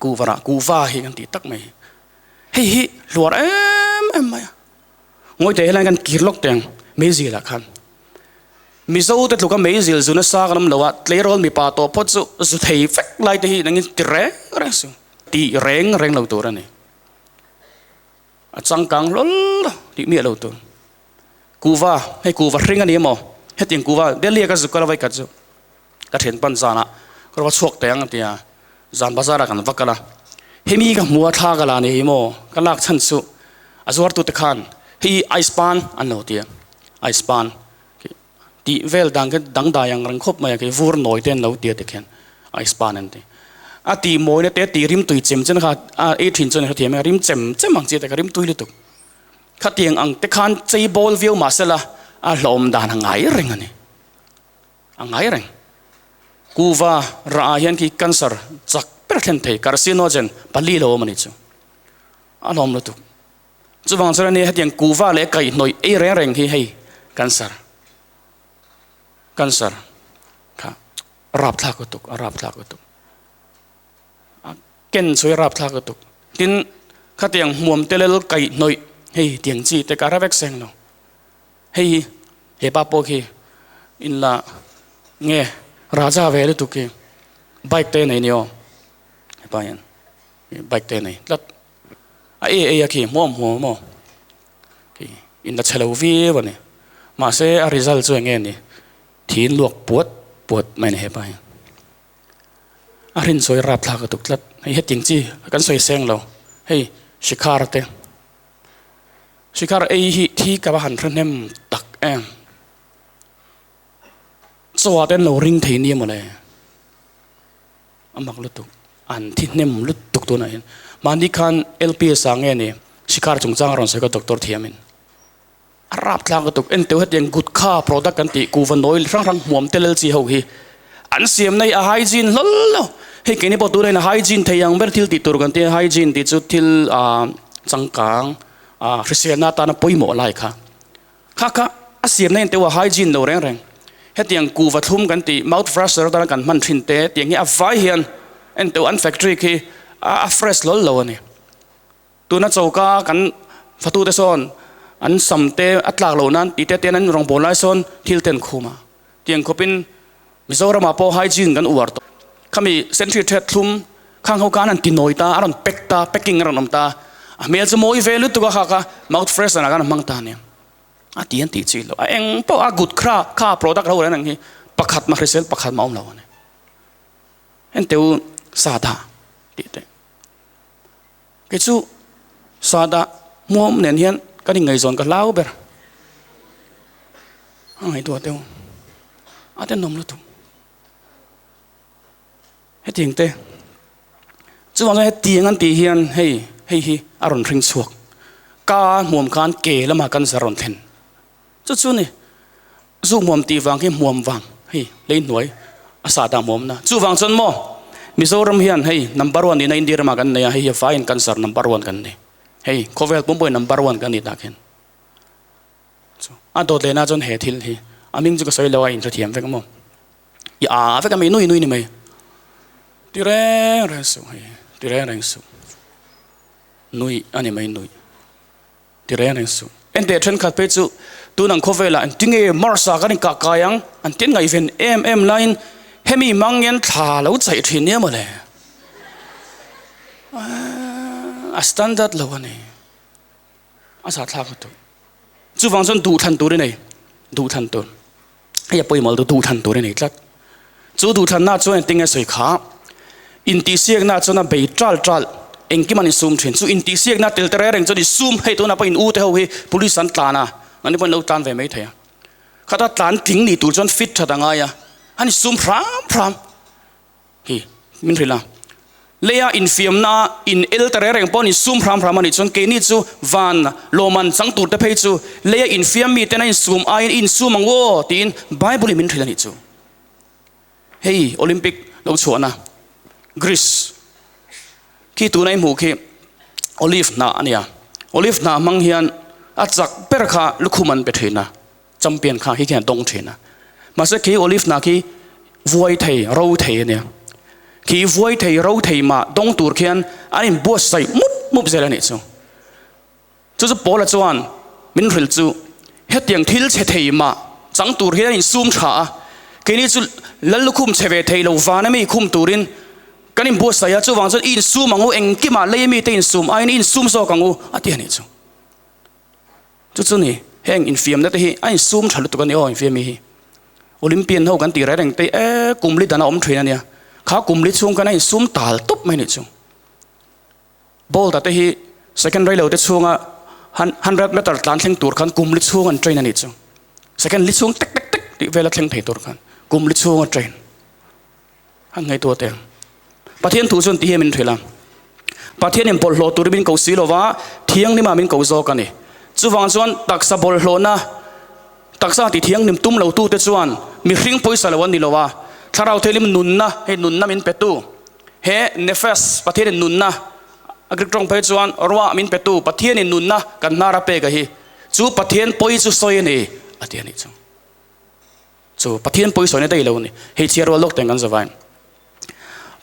Kuhvarah kuhva hi kan tih tak mai hi. Hei hi hluar em em mai a. Ngawite helai kan kir lawk teng meizial ah khan. Mizo te tluka meizil zu nasa kan awm lo a, tleirawl mipa tawh phawt chu zu thei vek lai te hi nangin ti reng reng su. Ti reng reng lo tur a ni. A changkang hlawl lo tih miah lo tur. Kuva, hei kuva hring a ni emaw? Hetiang kuva Delhi a ka zuk kal a vaikhat chu ka thian pan zanah ka rawn va chhuak teh ang a ti a, zan bazar ah kan va kal a, hemi ka hmu a thla ka la ni hi maw ka lak chhan chu a zuartute khan hei ice pan an lo ti a, ice pan Tih vel dan khi dangdai ang reng khawp mai a khi vur nawi te an lo ti a tikhian ice pan an ti. A tih mawina te tih rim tui chem chen kha a ei thin chuan a hrethiam a rim chem chem ang chi te kha rim tui lutuk. Khatiang ang te khan chei bawl viau mah sela a hlawm dan a ngai reng a ni. A ngai reng. Kuva rah ah hian khi cancer chak ber thlen thei carcinogen pali lo awm a ni chu. A hlawm lutuk. Chuvang chuan ania hetiang kuhva leh kaihhnawih ei reng reng hi hei cancer cancer kha rapthlak lutuk a rapthlak lutuk a ken chu hi rapthlak lutuk tin khatiang hmuam telel kaihhnawih hei tiang chi te ka hre vek seng lo hei hi hepa pawh khi inla nge raja ve lutuk hi bike te nei ni aw hepa hian bike te nei tlat. A e ei a khi hmuam hmuam maw? Khi in la chhe lo viau a ni. Mahse a result chu enge ni? Thin luak puat puat mai a ni hepa hi. A rinsawi rapthlak a tuk tlat. Hei hetiang chi kan sawi seng lo. Hei Shikhar te. Shikhar ei hi thi ka va han hre hnem tak em. Chaw ah te an lo ring thei nia mawle. A mak lutuk, an thi hnem lutuk tunah hian. Mahni khan LPS ah nge ni Shikhar chungchang a rawn sawi kha doctor thiamin. A rap tlang lutuk, enteu hetiang gutkha product kan tih kuhva nawi hrang hrang hmuam tel chi ho hi an siamna hi a hygiene hlawl lo. Hei keini pawh tunah hian a hygiene thei ang ber thil tih tur kan ti a, hygiene tih chu thil changkang hriselna atana pawimawh lai kha. Kha kha a siamna in teuh a hygiene lo reng reng. Hetiang kuhva thlum kan tih mouth freshener atana kan hman thin te tiang hi a vai hian en teuh an factory khi a fresh lawl lo a ni. Tuna choka kan fatute sawn an sam te a tlak loh nan tih te ten an rawngbâwl lai sawn thil te an khum a. Tiang khawpin Mizoramah pawh hygiene kan uar tawh. Khami sentry thread thlum khang ho khan an ti nawi ta, a rawn pack ta, packing a rawn awm ta. A hmel chu mawi ve lutuk a kha kha mouth freshener khan a hmang ta a nia. A ti an tih chi loh. A eng pawh a gut kha kha product ho reng reng hi pakhat mah hrisel pakhat mah awm lo a ni. Enteu sada tih te. Kei chu sada hmuam nen hian kan inngaihzawn ka hlau ber. A ngaihtuah deuh a tenawm lutuk. Hetiang te chuvang chuan hetiang an tih hian hei hei hi a rawn hring chhuak. Ka hmuam khan ke lamah cancer a rawn thlen. Chu chu ni zu hmuam tih vang khi hmuam vang hei lei hnuai a sah dah hmuam na. Chuvang chuan maw Mizoram hian hei number one nihna India ramah kan nei a, hei hi vaiin cancer number one kan ni. Hei khawvel pawmpawhin number one kan nih tak hian. Chu a dawt lehna chuan he thil hi a hming chu ka sawi lo a inhrethiam vek maw. I a vek a mi nui nui ni mai. Ti reng reng suh hei ti reng reng suh. Nui a ni mai nui. Ti reng reng suh. Enteh thenkhat phei chu tun ang khawvelah an ti nge Mars ah kan inkah kai ang an ti ngaihven em em laiin hemi mang hian thla lo chaih thin nia mawle. A standard lo a ni. A zahthlak lutuk. Chuvang chuan duhthlan tur i nei. Duhthlan tur. Hei a pawimawh lutuk duhthlan tur i nei tlat. Chu duhthlanna chuan engtin nge sawi kha? Intihsiakna chuan a bei ṭal ṭal engkim an insum ṭhin. Chu intihsiakna tel te reng reng chuan insum hei tunah pawh in u te ho hi police an tlan a, an ni pawhin lo tlan ve mai thei a. Khata tlan tling ni tur chuan fit ṭhat a ngai a, an insum hram hram. Hi, min hrilh a. Leia infiamna in el ta reng reng pawh an insum hram hram a nih chuan keini chu van lawmman chang tur te phei chu leia infiam miten a insum aiin i insum ang aw tiin Bible in min hrilh a nih chu. Hei Olympic lo chhuahna Greece khi tuna i hmuh khi olive hnah a nia. Olive hnah hmang hian a chak ber kha lukhum an pe thin a. Champion kha khi khian a dawng thin a. Mahse khi olive hnah khi vuai thei, ro thei a nia. Khi vuai thei, ro thei mah dawng tur khian an inbuatsaih mup mup zel a nih chu. Chu chu Paula chuan min hrilh chu hetiang thil chhe thei mah. chang tur hian an insum tha a, keini chu lal lukhum chhe ve thei lo vana mi khum turin kan inbuatsaih a, chuvang chuan i insum ang u, engkimah lei mite insum aiin i insum zawk ang u a ti a nih chu. Chu chu ni, heng infiamna te hi a insum tha lutuk a ni aw infiami hi. Olympian ho kan tih reng reng te e kum li dan a awm thin a nia, kha kum li chhung khan a insum tal tawp mai a nih chu. Bolt a te hi second reilo te chhunga 100 meter tlan thleng tur khan kum li chhung an train a nih chu. Second li chhung tek tek tek tih vela thleng thei tur khan kum li chhung a train. Han ngaihtuah teh ang. Pathian thu chuan ti hian min hrilh a, Pathianin bawlhhlawh turin min ko si lo va, thianghlimah min ko zawk a ni. Chuvang chuan taksa bawlhhlawhna, taksa ti thianghlim tum lo tute chuan mihring pawisa lo an ni lo a, Thlarau Thianghlim nunna, hei nunna min petu, he Nefesh, Pathianin nunna, a Greek tawng phei chuan ruah min petu, Pathianin nunna kan hnar a pek a hi, chu Pathian pawi chu sawi a ni, a ti a nih chu. Chu Pathian pawi sawi na daih lo a ni. Hei chhiar rual lawk teng kan zavai.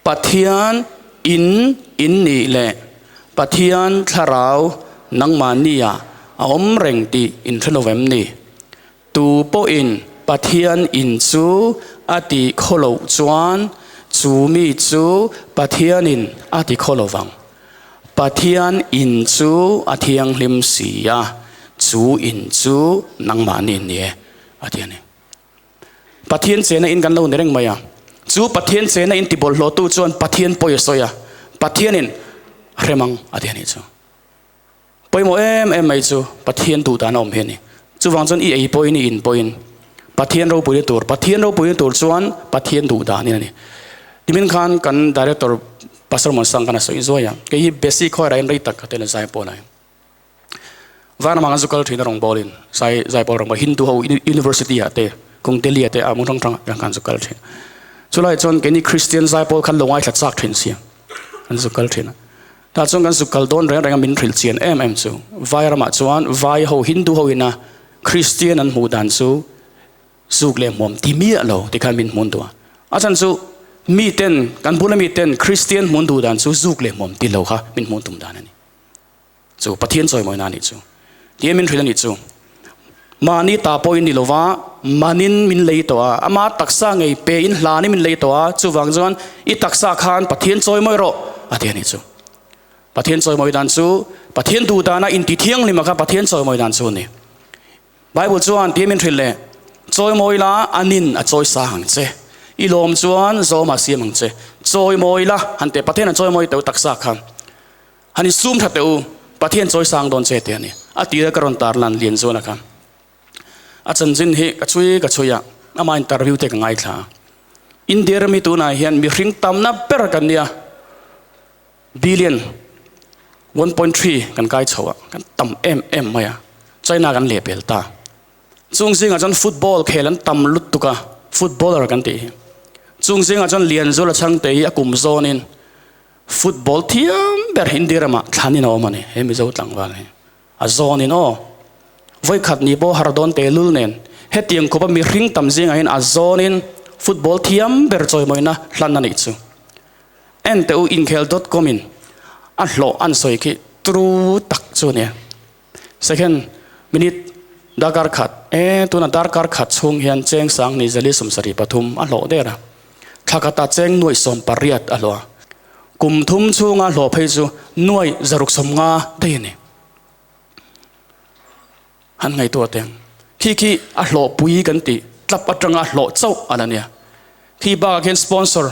Pathian in in nih leh Pathian thlarau nangmahni ah a awm reng tih in hre lo em ni? Tu pawhin Pathian in chu a ti khaw loh chuan chu mi chu Pathianin a ti khaw lo vang. Pathian in chu a thianghlim si a, chu in chu nangmahni ni e. A ti a ni. Pathian chena in kan lo ni reng mai a. Chu Pathian chena in tibawlhhlawhtu chuan Pathian pawi a sawi a, Pathianin a hrem ang a ti a nih chu. Pawimawh em em mai chu Pathian duh dan a awm hi a ni. Chuvang chuan i ei pawhin i in pawhin Pathian ropuina tur, Pathian ropuina tur chuan Pathian duh dan in a ni. Timin khan kan Director Pastor Muansang khan a sawi zuai a, kei hi basic khawi rain rei tak ka tel a zai pawh lai. Vanram ah an zu kal thin a rawn bawlin zai zai pawl rawn bawl Hindu ho University ah te kawng Delhi ah te a hmun hrang hrang ah khan zu kal thin. Chulai chuan keini Christian zai pawl khan lo ngaithla chak thin sia an zu kal thin a. Tah chuan kan zu kal dawn reng reng a min hrilh chian em em chu Vairamah chuan Vai ho Hindu ho ina Christian an hmuh dan chu zuk leh hmuam ti miah lo ti khan min hmun duh a. A chhan chu mi ten kan bula mi ten Christian hmun duh dan chu zuk leh hmuam ti lo kha min hmun tum dan a ni. Chu Pathian chawimawina a nih chu. Tia min hrilh a nih chu. Mahni ta pawhin ni lova, manin min lei tawh a, ama taksa ngei pe in hlanin min lei tawh a, chuvang chuan i taksa khan Pathian chawimawi rawh a ti a nih chu. Pathian chawimawi dan chu Pathian duh dana inti thianghlim a kha Pathian chawimawi dan chu a ni. Bible chuan tia min hrilh leh, Chawimawi la, anin a chawi sang ang che. I lawm chuan zawm a siam ang che. Chawimawi la, han teh Pathian a chawimawi teuh taksa kha. Han insum tha teh u, Pathian chawi sang dawn che tih a ni. A tira ka rawn tar lan lian zuan a kha. A chanchin hi ka chhui ka chhui a, ama interview te ka ngaithla a. India ram hi tunah hian mihring tamna ber kan nia, billion 1.3 kan kai chho a, kan tam em em mai a, China kan lehpel ta. Chung zingah chuan football khel an tam lutuk a, footballer kan tih hi. Chung zingah chuan Lianzuala Chhangte hi a kum zawnin Football thiam ber Hindi ramah thlan in a awm a ni, he Mizo tlangval hi. A zawn in aw. Vawikhat ni pawh har dawn tehlul nen, hetiang khawpa mihring tam zingah hian a zawn in football thiam ber chawimawina hlan a nih chu. En teh u inkhel dot com in a hlawh an sawi khi tru tak chu a nia. Second minute darkar khat e tuna darkar khat chhung hian cheng sang ni zali 73 a hlawh der a. Thla khata cheng nuaih 18 a hlawh a. Kum thum chhunga hlawh phei chu nuaih 650 daih a ni. Han ngaihtuah teh ang. Khi khi a hlawh pui kan tih tlap atanga hlawh chauh a la nia. Khi bakah khian sponsor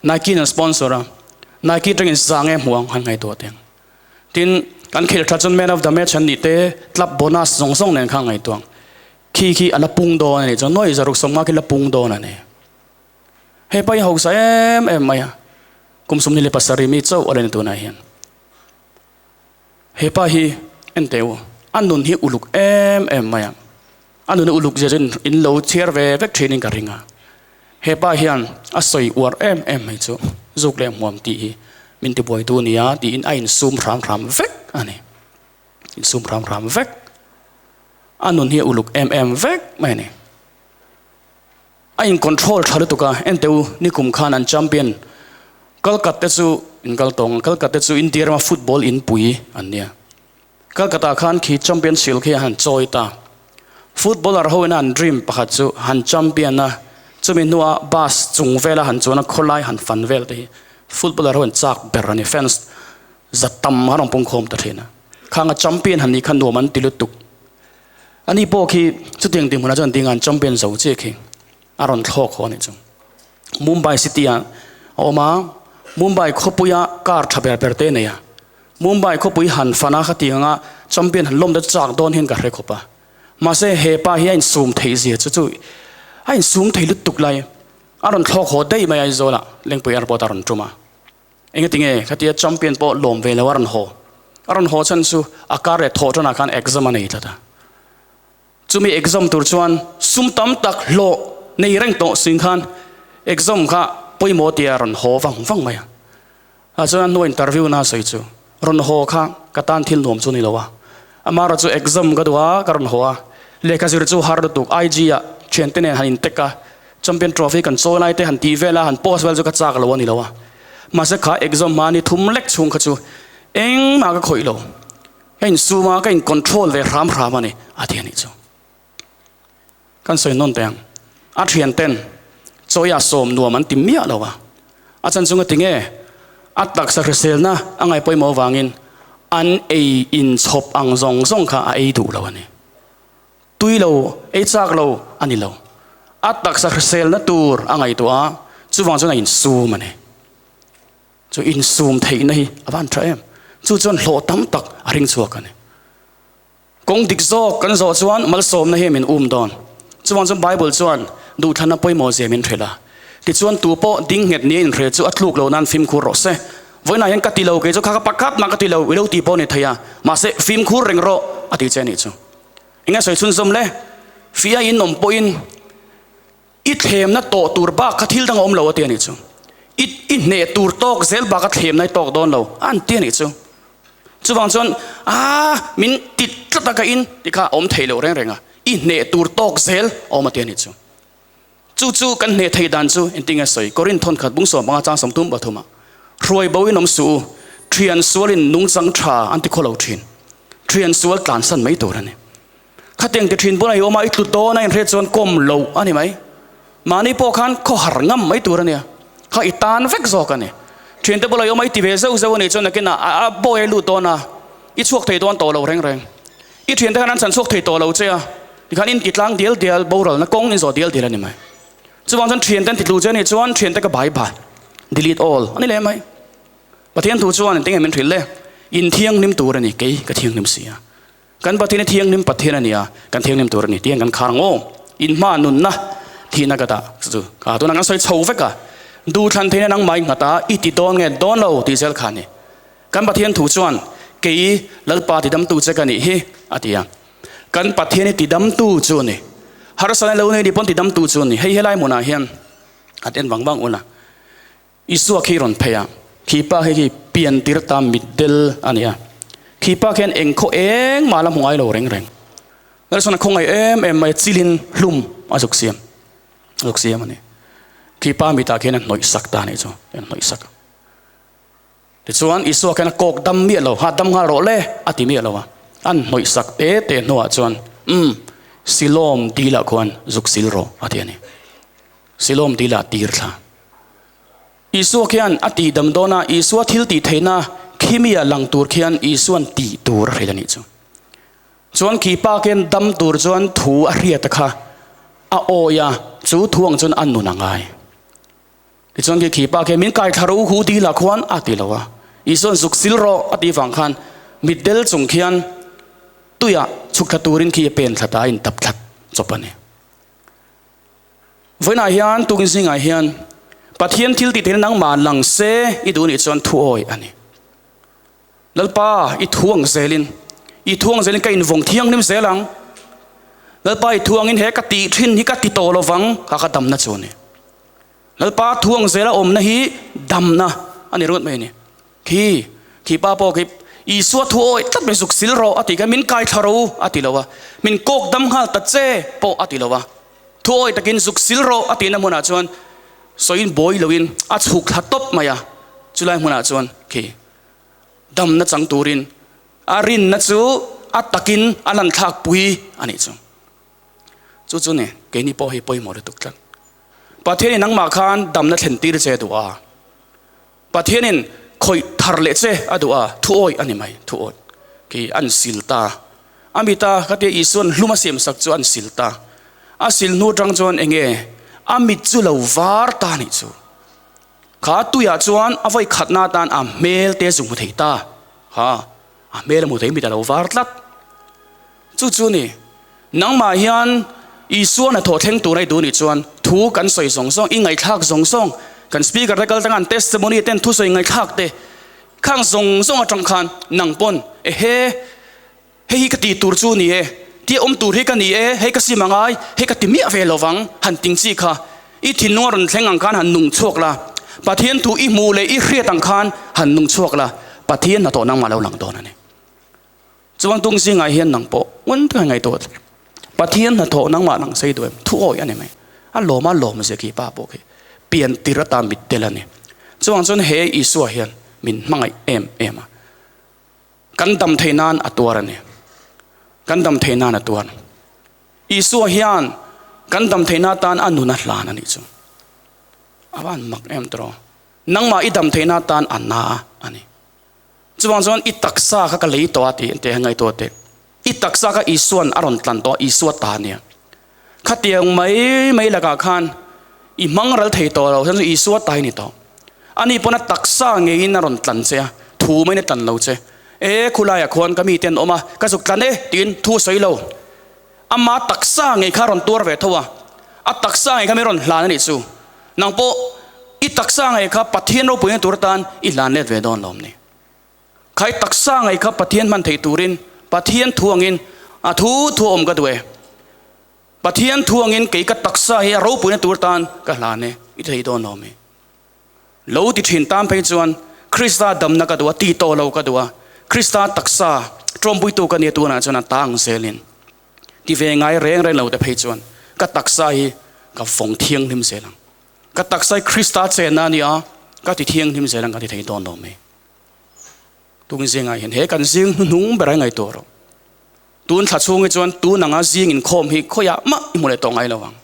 Nike in an sponsor a. Nike atangin zang e hmuh ang han ngaihtuah teh ang. Tin, kan khel tha chuan man of the match an nih te, club bonus zawng zawng nen khan ngaihtuah ang. Khi khi a la pung dawn a ni chuan nuai 650 khi la pung dawn a ni. He pa hi hausa em em mai a, kum 27 mi chauh a la ni tunah hian. He pa hi en teh u, a nun hi uluk em em mai a, a nun uluk zia chu in lo chhiar ve vek thinin ka ring a. He pa hian a sawi uar em em mai chu zuk leh hmuam tih hi min tibuaitu nia tiin a insum hram hram vek a ni. Insum hram hram vek. A nun hi a uluk em em vek mai a ni. A in control tha lutuk a, en teh u, nikum khan an champion Kalkatte chu in kal tawng a, Kalkatte chu India rama football inpui an nia. Kalkata khan khi champion shield khi a han chawi ta. Footballer ho ina an dream pakhat chu han champion a, chumi hnua bus chung vela han chuan a khawlai han fan vel te hi footballer ho an chak ber a ni. Fans za tam an rawn pungkhawm ta thin a. Khang a champion han nih kha nuam an ti lutuk. Ani pawh khi chutiang dinhmunah chuan ding a an champion zo chiah khi a rawn thlawk haw a nih chu. Mumbai city ah a awm a, Mumbai khawpuia car tha ber ber te a nei a. Mumbai khawpui han fan a khati anga champion han lawm te chu chak dawn hian ka hre khawp a. Mahse he pa hi a insum theih zia chu chu a insum thei lutuk lai a rawn thlawk haw daih mai Aizawl ah Lengpui airport a rawn tum a. Engatinge khatia champion pawh lawm ve lo a rawn haw. A rawn haw chhan chu a kar leh thawh tanah khan exam a nei tlat a. Chumi exam tur chuan sum tam tak hlawh nei reng tawh sing khan exam kha pawimawh tia rawn haw vang vang mai a. Ah chuan a hnuah interview na sawi chu rawn haw kha ka tan thil nuam chu ni lo a. Amara chu exam ka duh a ka rawn haw a. Lehkha zir chu har lutuk IG ah thiante nen han intek a champion trophy kan chawi lai te han tih vel a han post vel chu ka chak lo a ni lo a. Mahse kha exam hma ni thum lek chhung kha chu engmah ka khawih lo. Ka insum a, ka in control ve hram hram a ni, a ti a nih chu. Kan sawi nawn teh ang, a thian ten chawia sawm nuam an ti miah lo a, a chan chunga ti nge a taksa hriselna a ngaih pawimawh avangin an ei inchhawp ang zawng zawng kha a ei duh lo a ni. Tui lo, ei chak lo a ni lo. A taksa hriselna tur a ngaihtuah a, chuvang chuan a insum a ni. Chu insum theihna hi a van tha em. Chu chuan hlawh tam tak a ring chhuak a ni. Kawng dik zawk kan zawh chuan malsawmna hi min um dawn. Chuvang chuan Bible chuan duhthlanna pawimawh zia min hrilh a. Tichuan tu pawh ding nghet nia inhre chu a tluk lo nan fimkhur rawh se. Vawiinah hian ka ti lo kei chu kha ka pakhat mah ka ti lo i lo ti pawh a ni thei a. Mahse fimkhur reng rawh a ti che a nih chu. Eng nge sawi chhunzawm le? Fia in awm pawhin. I thlemna tawh tur bak kha thil dang a awm lo a ti a nih chu. I i hneh tur tawk zel bak a thlemna i tawk dawn lo a an ti a nih chu. Chuvang chuan aaa min ti tlat a ka in ti kha a awm thei lo reng reng a, i hneh tur tawk zel a awm a ti a nih chu. Chu chu kan hneh theih dan chu engtin nge sawi Korinth thawnkhat bung 15 chang 33 ah hruai bo in awm suh u, thian sualin nungchang tha an ti khaw lo thin, thian sual tlansan mai tur a ni. Khatiang ti thin bulah i awm a, i tlu dawn a inhriat chuan kawm loh a ni mai. Mahni pawh khan khawhar ngam mai tur a nia. Kha i tan vek zawk a ni. Thiante bulah i awm a, i ti ve zeuh zeuh a nih chuan nakinah a bawi a lut dawn a, i chhuak thei dawn tawh lo reng reng. I thiante khan an chhan chhuak thei tawh lo che a, tikhan in ti tlang dial dial, boralna kawng in zawh dial dial a ni mai. Chuvang chuan thiante an ti tlu che a nih chuan thiante ka bai bai, delete all, a ni leh mai. Pathian thu chuan engtin nge min hrilh le? In thianghlim tur a ni, kei ka thianghlim si a. Kan Pathian hi thianghlim Pathian a ni a, kan thianghlim tur a ni tih kan khar ang aw. In hma nunna thihna ka dah chu kha tunah kan sawi chho vek a, duhthlan theihna nangmah i nghat a, i ti dawn nge dawn lo tih zel kha a ni. Kan Pathian thu chuan kei Lalpa tidamtu che ka nih hi a ti a. Kan Pathian hi tidamtu chu a ni. Harsatna lo nei ni pawn tidamtu chu a ni. Hei helai hmunah hian a ten vang vang ula. Isua khi rawn phei a, khi pa khi khi pian tir ta mitdel a ni a. Khi pa khian eng khaw eng mah la hmu ngai lo reng reng. Lalsawn a khawngaih em em mai a, chilin hlum a zuk siam, a zuk siam a ni. Khi pa mitah khian a hnawih sak ta a nih chu, a hnawih sak. Tichuan Isua khian a kawk dam miah lo, ha dam nghal rawh le a ti miah lo a. An hnawih sak te te hnuah chuan, umm, Silawm dilah khuan zuk sil rawh a ti a ni. Silawm dilah tir thla. Isua khian a tihdam dawn a, Isua thil tih theihna khimia lang tur khian Isuan tih tur a hrilh a nih chu. Chuan khi pa khian dam tur chuan thu a hriat a kha a awi a, chu thu ang chuan a nun a ngai. Tichuan khi khi pa khian min kai thla rawh u hu dil ah khuan a ti lo a, Isuan zuk sil rawh a tih vang khan mitdel chung khian tuiah chhuk thla turin khi a pen thla ta a intap thlat chawp a ni. Vawiinah hian tukin zingah hian Pathian thil tih theihna nangmah lang se i duh nih chuan thu awi a ni. Lalpa i thu ang zelin, i thu ang zelin ka invawng thianghlim zel ang. Lalpa i thu angin he ka tih thin hi ka ti tawh lovang kha ka damna chu a ni. Lalpa thu ang zela awmna hi damna a ni ringawt mai a ni. Khi, khi pa pawh khi Isua thu awi tlat mai zuk sil rawh a tih kha min kai thla ro a ti lo a, min kawk dam nghal ta che pawh a ti lo a. Thu awi takin zuk sil rawh a tihna hmunah chuan sawiin bawi loin a chhuk thla tawp mai a, chulai hmunah chuan khi damna chang turin a rinna chu a takin a lan thlak pui a nih chu. Chu chu ni, keini pawh hi pawimawh lutuk tlat. Pathianin nangmah khan damna thlen tir che duh a, Pathianin khawih thar leh che a duh a, thu awih a ni mai, thu awih khi an sil ta. A mita ka tia Isua'n hlum a siam sak chu an sil ta. A sil hnu atang chuan enge a mit chu lo var ta nih chu. Kha tuiah chuan a vawi khatna atan a hmel te zu hmu thei ta. Ha, a hmel a hmu thei mit a lo var tlat. Chu chu ni, nangmah hian Isua hnathawh thleng tur a i duh nih chuan thu kan sawi zawng zawng, i ngaihthlak zawng zawng, kan speaker te kal tanga an testimony ten thusawi ngaihthlak te khang zawng zawng atang khan nang pawn ehe, hei hi ka tih tur chu ni e, tia awm tur hi ka ni e, hei ka sim angai, hei ka ti miah ve lo vang han ting chi kha i thinlung a rawn thleng ang khan han nung chhuak la, Pathian thu i hmuh leh i hriat ang khan han nung chhuak la, Pathian hnathawh nangmah lo lang dawn a ni. Chuan tung zingah hian nang pawh ngun taka ngaihtuah tlat. Pathian hnathawh nangmah nang sei duh em? Thu awih a ni mai. A lawm a lawm zia khi pa pawh khi pian tir atan mit tel a ni. Chuvang chuan he Isua hian min hmangaih em em a. Kan dam theih nan a tuar a ni. Kan dam theih nan a tuar. Isua hian kan dam theih na atan a nun a hlan a nih chu. A van mak em tawh. Nangmah i dam theih na atan a na a ni. Chuvang chuan i taksa kha ka lei tawh a tih te ngaihtuah teh. I taksa kha Isua'n a rawn tlan tawh a, Isua ta nia. Khatiang mai mai lakah khan i hmang ral thei tawh lo, chuan chu Isua ta i ni tawh. Ani pawn a taksa ngeiin a rawn tlan che a, thu maiin a tlan lo che. E, khulaiah khuan ka mite an awm a, ka zuk tlan e tiin thu a sawi lo. Ama taksa ngei kha a rawn tuar ve tho a, a taksa ngei kha min rawn hlan a nih chu. Nang pawh i taksa ngei kha Pathian ropuina tur atan i hlan let ve dawn lawm ni. Kha i taksa ngei kha Pathian hman theih turin Pathian thu angin a thu thu a awm ka duh e. Pathian thu angin kei ka taksa hi a ropuina tur atan ka hlan e i thei dawn lawm ni. Lo ti thin tan phei chuan Krista damna ka duh a, ti tawh lo ka duh a, Krista taksa tawmpuitu ka nia tunah chuan a tang zelin. Ti ve ngai reng reng lo te phei chuan ka taksa hi ka vawng thianghlim zel ang. Ka taksa hi Krista chenna a ni a, ka ti thianghlim zel ang ka ti thei dawn lo mai. Tun zingah hian he kan zing hnuhnung ber a ngaihtuah rawh. Tun thla chhung hi chuan tun anga zing inkhawm hi khawiah mah i hmu leh tawh ngai lo ang.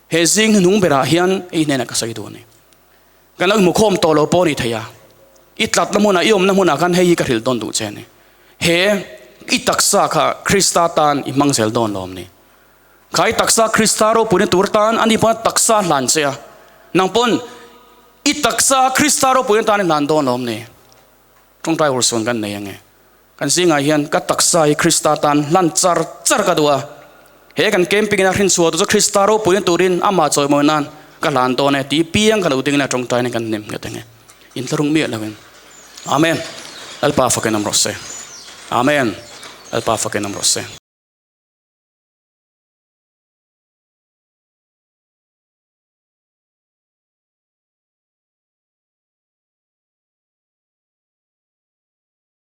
He zing hnuhnung berah hian i hnenah ka sawi duh a ni. Kan lo hmukhawm tawh lo pawh a ni thei a, i tlatna hmunah, i awmna hmunah khan hei hi ka hrilh dawn duh che a ni. He i taksa kha Krista tan i hmang zel dawn lawm ni. Kha i taksa Krista ropuina tur tan ani pawn a taksa hlan che a, nang pawn i taksa Krista ropuina tan i hlan dawn lawm ni. Tawngtai urhsun kan nei ange. Kan zingah hian ka taksa hi Krista tan hlan char char ka duh a. He kan camping in a hrinchhuah tur chu Krista ropuina turin amah chawimawi nan ka hlan dawn e tih piang ka lo ding in a tawngtai in kan hnem nghet ange. Intlarung miah lo in. Amen. Lalpa fakin awm rawh se. Amen. Lalpa fakin awm rawh se.